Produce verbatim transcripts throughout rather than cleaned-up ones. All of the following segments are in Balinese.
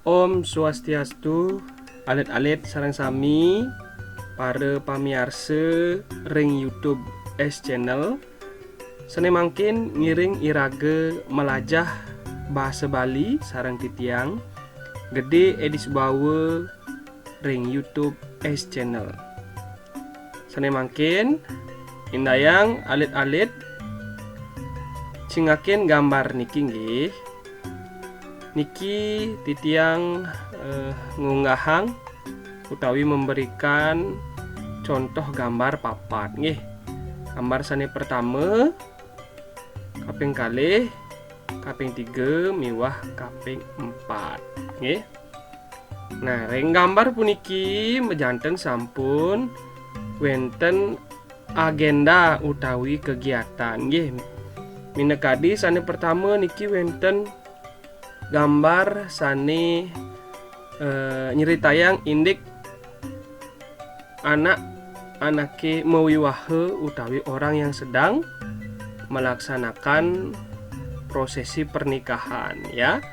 Om Swastiastu, alit-alit sareng sami, para pamiarsa ring YouTube S Channel. Sane mangkin ngiring iraga malajah basa Bali sareng titiang, Gede Edi Subawa, ring YouTube S Channel. Sane mangkin, indayang alit-alit cingakin gambar niki nggih. Niki titiang, eh, ngunggahang utawi memberikan contoh gambar papat nggih. Gambar sane pertama, kaping kalih, kaping tiga miwah kaping empat nggih. Nah, ring gambar puniki majanten sampun wenten agenda utawi kegiatan nggih. Minakadi sane pertama niki wenten gambar sane, eh, nyritayang indik anak anake mawiwaha utawi orang yang sedang melaksanakan prosesi pernikahan, ya.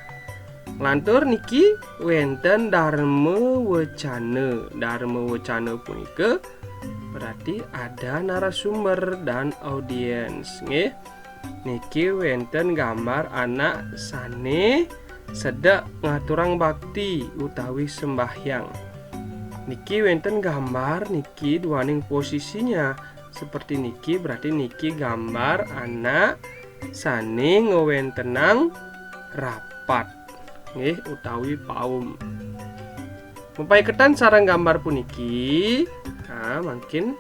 Lantur niki wenten dharma wecana. Dharma wecana punika berarti ada narasumber dan audiens, nggih. Niki wenten gambar anak sane sedek ngaturang bakti utawi sembahyang. Niki wenten gambar niki duaning posisinya seperti niki, berarti niki gambar anak sane ngwentenang rapat, nggih, utawi paum. Mapaiketan sareng gambar puniki, nah, mangkin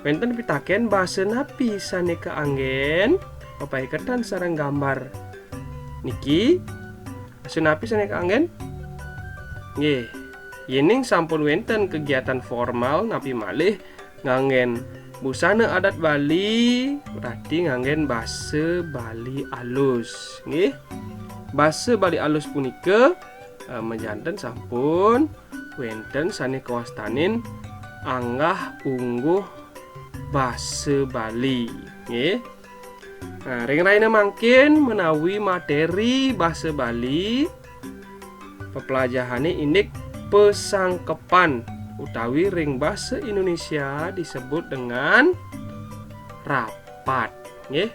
wenten pitaken basa napi sane kaanggen? Mapaiketan sareng gambar niki, basa napi sane kaanggen? Nggih, yening sampun wenten kegiatan formal napi malih nganggen busana adat Bali, berarti nganggen basa Bali alus, nggih. Basa Bali alus punika, eh, majanten sampun wenten sane kawastanin anggah ungguh basa Bali, nggih. Nah, ring rahina mangkin menawi materi basa Bali, pepelajahane indik pesangkepan utawi ring basa Indonesia disebut dengan rapat, nggih.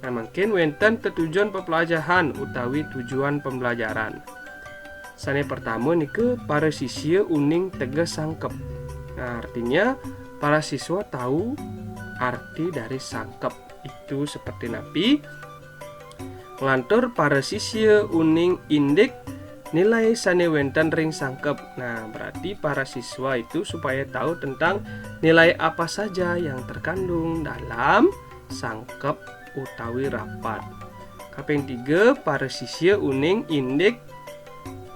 Nah, mangkin wenten tetujon pepelajahan utawi tujuan pembelajaran. Sane pertama nika para sisya uning teges sangkep. Nah, artinya para siswa tahu arti dari sangkep itu seperti napi. Nglantur para sisya uning indik nilai sane wenten ring sangkep. Nah, berarti para siswa itu supaya tahu tentang nilai apa saja yang terkandung dalam sangkep utawi rapat. Kaping tiga, para sisya uning indik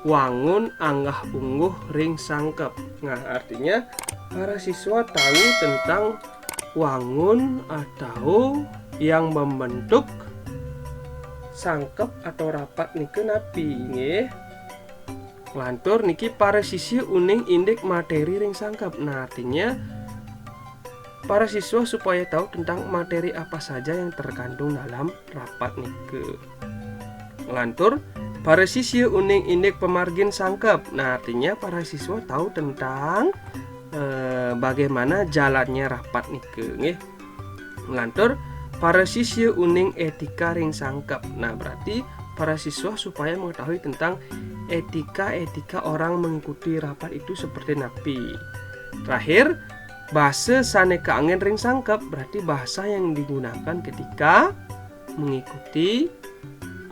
wangun anggah ungguh ring sangkep. Nah, artinya para siswa tahu tentang wangun atau yang membentuk sangkep atau rapat nika napi, nggih. Lantur niki para sisya uning indik materi ring sangkep. Nah, artinya para siswa supaya tahu tentang materi apa saja yang terkandung dalam rapat nika. Lantur para sisya uning indik pamargin sangkep. Nah, artinya para siswa tahu tentang, eh, bagaimana jalannya rapat nika, nggih. Lantur para sisya uning etika ring sangkep. Nah, berarti para siswa supaya mengetahui tentang etika-etika orang mengikuti rapat itu seperti napi. Terakhir, basa sane kaanggen ring sangkep, berarti bahasa yang digunakan ketika mengikuti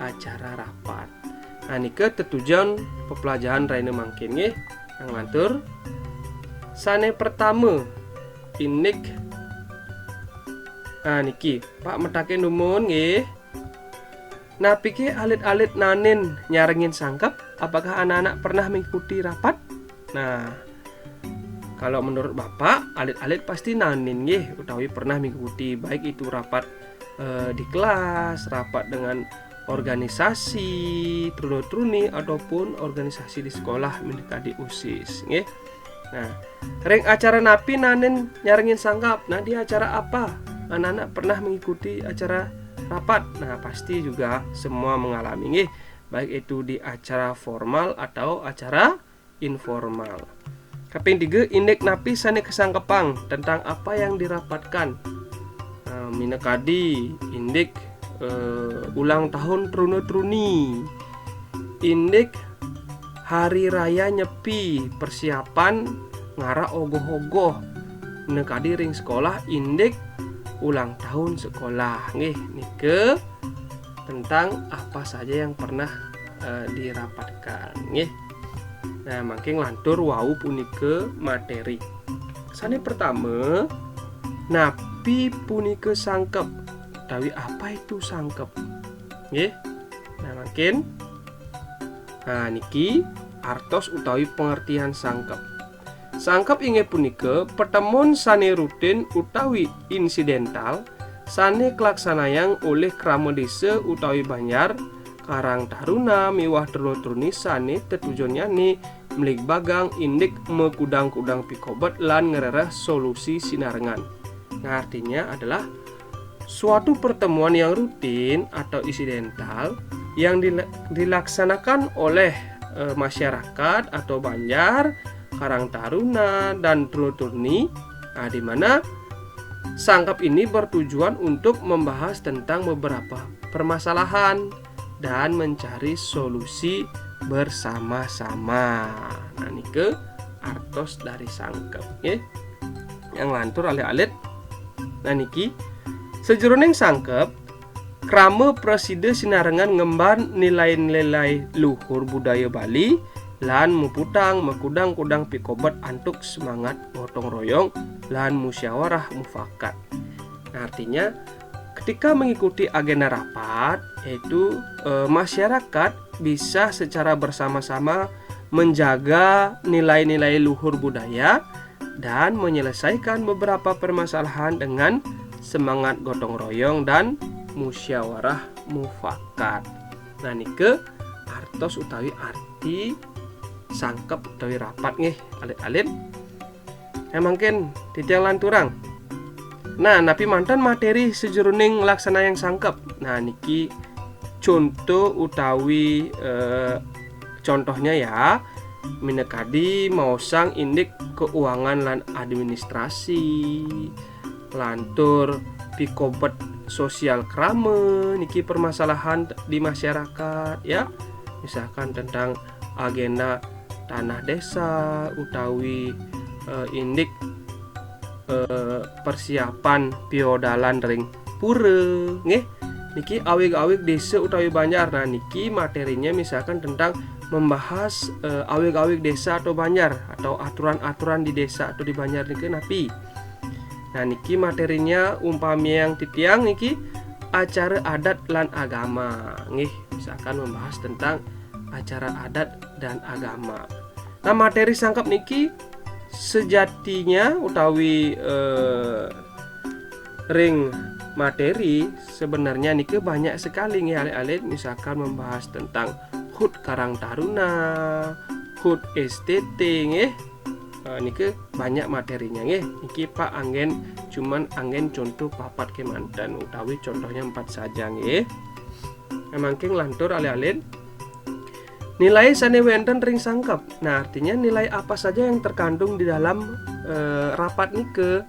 acara rapat. Nah, nika tetujon pepelajahan rahina mangkin, nggih. Nah, nglantur. Sane pertama, indik. Nah, niki, Pak metaken dumun, nggih. Napike alit-alit nanin nyarengin sangkep? Apakah anak-anak pernah mengikuti rapat? Nah, kalau menurut Bapak, alit-alit pasti nanin nggih utawi pernah mengikuti, baik itu rapat, eh, di kelas, rapat dengan organisasi truna-truni ataupun organisasi di sekolah, minakadi OSIS, nggih. Nah, ring acara napi nanin nyarengin sangkep? Nah, di acara apa anak-anak pernah mengikuti acara rapat? Nah, pasti juga semua mengalami, nggih. baik itu di acara formal atau acara informal. Kaping tiga, indik napi sane kasangkepang, tentang apa yang dirapatkan. Nah, minakadi indik, eh, ulang tahun truna-truni, indik hari raya Nyepi, persiapan ngarah ogoh-ogoh, minakadi ring sekolah, indik ulang tahun sekolah. Nggih, nika tentang apa saja yang pernah, eh, dirapatkan, nggih. Nah, mangkin lantur wau punika materi. Sane pertama, napi punika sangkep? Utawi apa itu sangkep? Nggih. Nah, mangkin, nah, niki artos utawi pengertian sangkep. Sangkep inggih punika patemon sane rutin utawi insidental sane kalaksanayang olih krama desa utawi banjar, karang taruna miwah truna-truni sane tetujonnyane mligbagang indik makudang-kudang pikobet lan ngrereh solusi sinarengan. Nah, artinya adalah suatu pertemuan yang rutin atau insidental yang dila-, dilaksanakan oleh, eh, masyarakat atau banjar, karang taruna, dan truna-truni, nah, di mana sangkep ini bertujuan untuk membahas tentang beberapa permasalahan dan mencari solusi bersama-sama. Nah, nika artos dari sangkep, nggih. Yang lantur alit-alit. Nah, niki sajeroning sangkep, krama prasida sinarengan ngemban nilai-nilai luhur budaya Bali lan muputang makudang-kudang pikobet antuk semangat gotong royong lan musyawarah mufakat. Nah, artinya, ketika mengikuti agenda rapat, yaitu, eh, masyarakat bisa secara bersama-sama menjaga nilai-nilai luhur budaya dan menyelesaikan beberapa permasalahan dengan semangat gotong royong dan musyawarah mufakat. Nah, nika artos utawi arti sangkep utawi rapat, nggih, alit-alit. Nah, mangkin titiang lanturang. Nah, napi manten materi sajeroning nglaksanayang sangkep? Nah, niki conto utawi, eh, contohnya ya, minakadi maosang indik keuangan lan administrasi, lantur pikobet sosial krama, niki permasalahan di masyarakat ya. Misalkan tentang agenda tanah desa utawi, eh, indik, eh, persiapan piodalan ring pura, nggih. Niki awig-awig desa utawi banjar. Nah, niki materinya misalkan tentang membahas, eh, awig-awig desa atau banjar atau aturan-aturan di desa atau di banjar nika napi. Nah, niki materinya umpamiang titiang niki acara adat lan agama, nggih. Misalkan membahas tentang acara adat dan agama. Nah, materi sangkep niki sejatinya utawi, eh, ring materi sebenarnya niki banyak sekali, nggih, alit-alit, misalkan membahas tentang hut Karang Taruna, hut S T T, nggih. Eh, niki banyak materinya, nggih. Niki Pak anggen, cuman anggen contoh papat kemanten utawi contohnya empat saja, nggih. Nah, mangkin lantur alit-alit. Nilai sane wenten ring sangkep. Nah, artinya nilai apa saja yang terkandung di dalam, eh, rapat nika.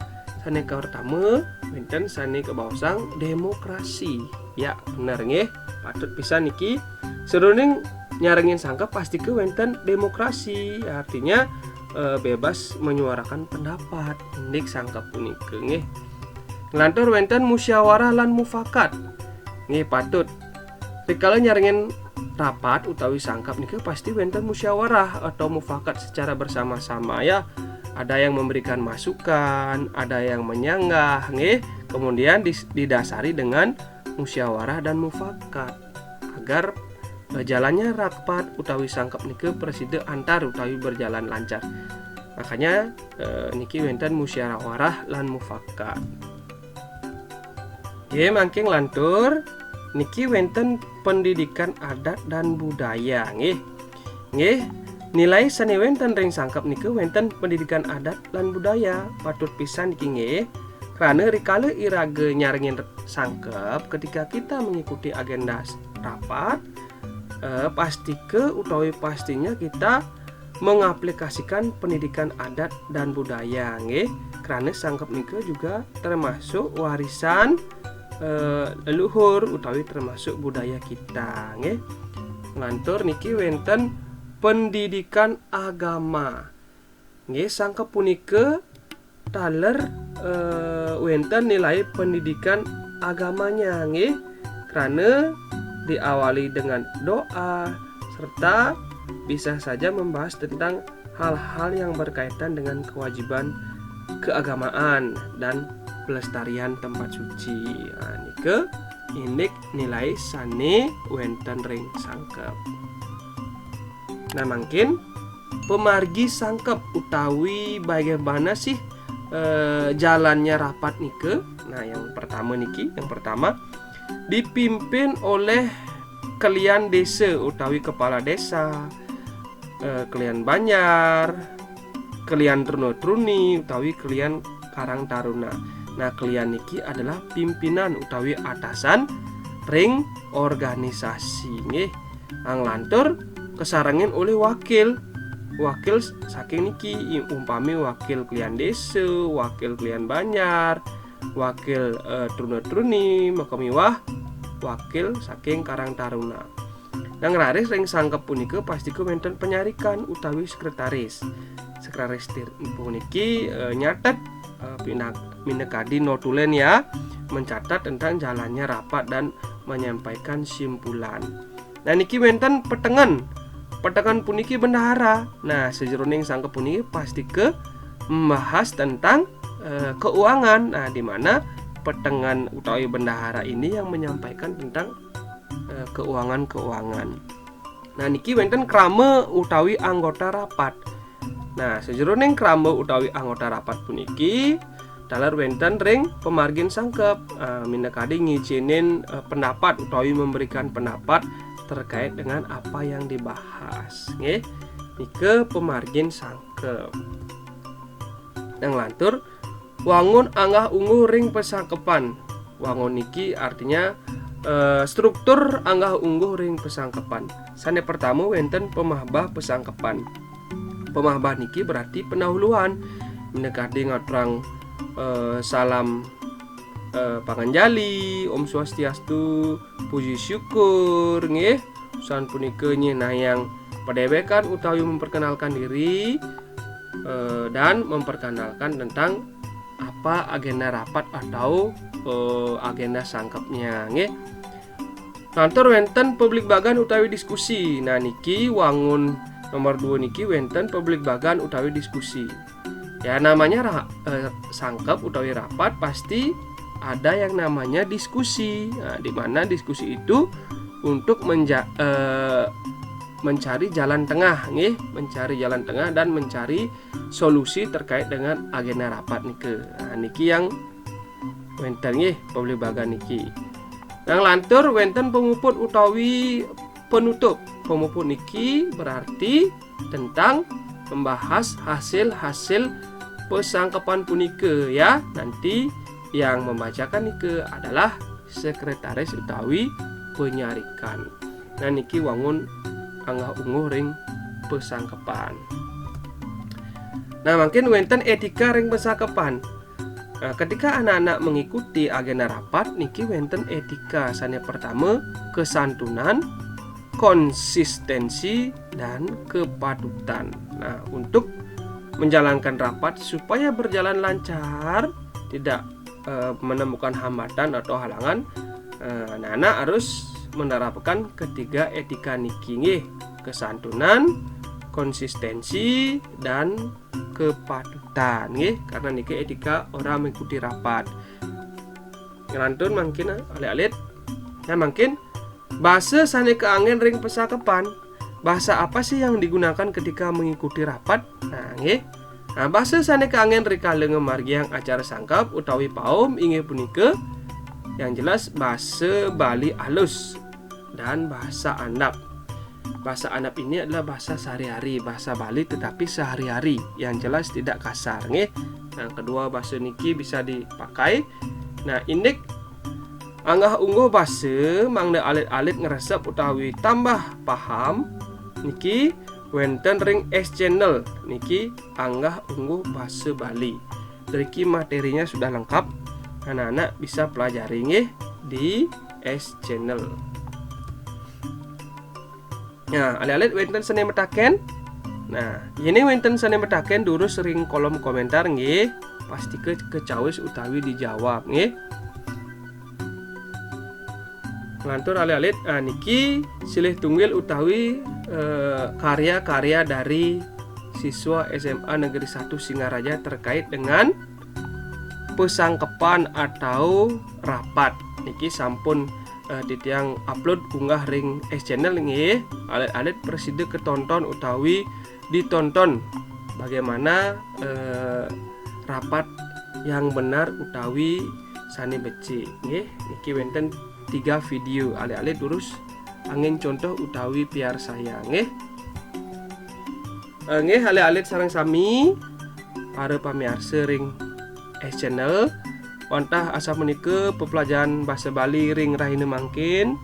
Sane pertama, wenten sane kabaosang demokrasi. Ya, bener nggih. Patut pisan niki. Sajeroning nyarengin sangkep pasti ke wenten demokrasi. Artinya, eh, bebas menyuarakan pendapat. Indik sangkep punika nggih. Nglantur wenten musyawarah lan mufakat. Nggih, patut. Rikala nyarengin rapat utawi sangkep nika pasti wenten musyawarah atau mufakat secara bersama-sama ya. Ada yang memberikan masukan, ada yang menyanggah, nggih. Kemudian dis-, didasari dengan musyawarah dan mufakat agar, eh, jalannya rapat utawi sangkep nika prasida antar utawi berjalan lancar. Makanya, eh, niki wenten musyawarah lan mufakat. Nggih, mangkin lantur niki wenten pendidikan adat dan budaya, nggih. Nggih, nilai sane wenten ring sangkep nika wenten pendidikan adat lan budaya. Patut pisan niki nggih. Krana rikala iraga nyarengin sangkep, ketika kita mengikuti agenda rapat, eh, pastike utawi pastinya kita mengaplikasikan pendidikan adat dan budaya, nggih. Krana sangkep nika juga termasuk warisan, eh, leluhur utawi termasuk budaya kita, nggih. Nglantur niki wenten pendidikan agama. Nggih, sangkep punika taler, eh, wenten nilai pendidikan agamanya, nggih. Krana diawali dengan doa serta bisa saja membahas tentang hal-hal yang berkaitan dengan kewajiban keagamaan dan pelestarian tempat suci. Nah, nika indik nilai sane wenten ring sangkep. Nah, mangkin pemargi sangkep utawi bagaimana sih, eh, jalannya rapat nika? Nah, yang pertama niki, yang pertama dipimpin oleh kelian desa utawi kepala desa, eh, kelian banjar, kelian truna truni utawi kelian karang taruna. Nah, kelian niki adalah pimpinan utawi atasan ring organisasi, nggih. Nglantur kasarengin olih wakil. Wakil saking niki, umpami wakil kelian desa, wakil kelian banjar, wakil, eh, truna truni, maka miwah wakil saking karang taruna. Nah, ngraris ring sangkep punika pastika wenten penyarikan utawi sekretaris. Sekretaris tir-, puniki, eh, nyatet, eh, pinak-, minakadi notulen ya, mencatat tentang jalannya rapat dan menyampaikan simpulan. Nah, niki wenten petengen. Petengen puniki bendahara. Nah, sajeroning sangkep puniki pastika membahas tentang, eh, keuangan. Nah, di mana petengen utawi bendahara ini yang menyampaikan tentang, eh, keuangan-keuangan. Nah, niki wenten krama utawi anggota rapat. Nah, sajeroning krama utawi anggota rapat puniki taler wenten ring pemargin sangkep, eh, minakadi ngijinin, eh, pendapat utawi memberikan pendapat terkait dengan apa yang dibahas, nggih. Nika pemargin sangkep. Nah, nglantur, wangun anggah ungguh ring pesangkepan. Wangun niki artinya, eh, struktur anggah ungguh ring pesangkepan. Sane pertama wenten pamahbah pesangkepan. Pamahbah niki berarti pendahuluan. Minakadi ngaturang, eh, salam, eh, panganjali, Om Swastiastu, puji syukur, nggih. Usan punika nyenayang padewekan utawi memperkenalkan diri, eh, dan memperkenalkan tentang apa agenda rapat atau, eh, agenda sangkepnya, nggih. Nglantur wenten pabligbagan utawi diskusi. Nah, niki wangun nomor dua niki wenten pabligbagan utawi diskusi. Ya, namanya ra-, eh, sangkep utawi rapat pasti ada yang namanya diskusi. Nah, di mana diskusi itu untuk menja-, eh, mencari jalan tengah, nggih, mencari jalan tengah dan mencari solusi terkait dengan agenda rapat nika. Nah, niki yang wenten nggih, pabligbagan niki. Nah, nglantur wenten pamuput utawi penutup. Pamuput niki berarti tentang membahas hasil-hasil pesangkepan punika, ya. Nanti yang membacakan nika adalah sekretaris utawi penyarikan. Nah, niki wangun anggah ungguh ring pesangkepan. Nah, mangkin wenten etika ring pesangkepan. Nah, ketika anak-anak mengikuti agenda rapat, niki wenten etika. Sane pertama, kesantunan, konsistensi, dan kepatutan. Nah, untuk menjalankan rapat supaya berjalan lancar, tidak, eh, menemukan hambatan atau halangan, eh, anak-anak harus menerapkan ketiga etika niki, nggih, kesantunan, konsistensi, dan kepatutan, nggih, karena niki etika orang mengikuti rapat. Nglantur mangkin, alit-alit. Nah, mangkin basa sane kaanggen ring pesangkepan. Bahasa apa sih yang digunakan ketika mengikuti rapat? Nah, nggih. Nah, basa sane kaanggen rikala ngamargiang acara sangkep utawi paum inggih punika yang jelas basa Bali alus dan bahasa andap. Bahasa andap ini adalah bahasa sehari-hari, bahasa Bali tetapi sehari-hari, yang jelas tidak kasar, nggih. Nah, kedua basa niki bisa dipakai. Nah, indik, Anggah ungguh basa mangda alit-alit ngresep utawi tambah paham niki wenten ring S Channel niki, anggah ungguh basa Bali. Driki materinya sudah lengkap, anak-anak bisa pelajari nggih di S Channel. Nah, alit-alit wenten sane mataken? Nah, yene wenten sane mataken, durus ring kolom komentar nggih, pastika kacawis utawi dijawab nggih. Nglantur alit-alit, ah, niki silih tunggil utawi, eh, karya-karya dari siswa S M A Negeri satu Singaraja terkait dengan pesangkepan atau rapat. Niki sampun, eh, titiang upload unggah ring S Channel nggih. Alit-alit prasida ketonton utawi ditonton bagaimana, eh, rapat yang benar utawi sane becik nggih. Niki wenten tiga video, alit-alit durus angin contoh utawi piarsayang nggih. Eh, nggih, alit-alit sareng sami para pamiarsa ring S Channel, wantah asapunika peplajaran basa Bali ring rahina mangkin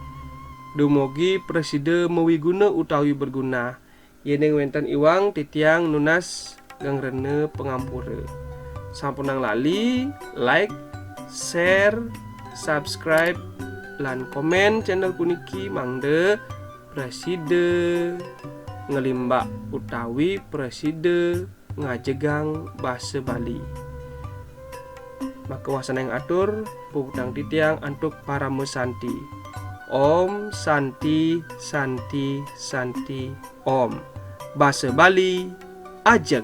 dumugi prasida mawiguna utawi berguna. Yening wenten iwang, titiang nunas geng rena pangampura. Sampunang lali like, share, subscribe, lan komen channel puniki mangda prasida nglimbak utawi prasida ngajegang basa Bali. Maka wasananing atur, puputang titiang antuk parama santi. Om Santi, Santi, Santi, Om. Basa Bali, ajeg.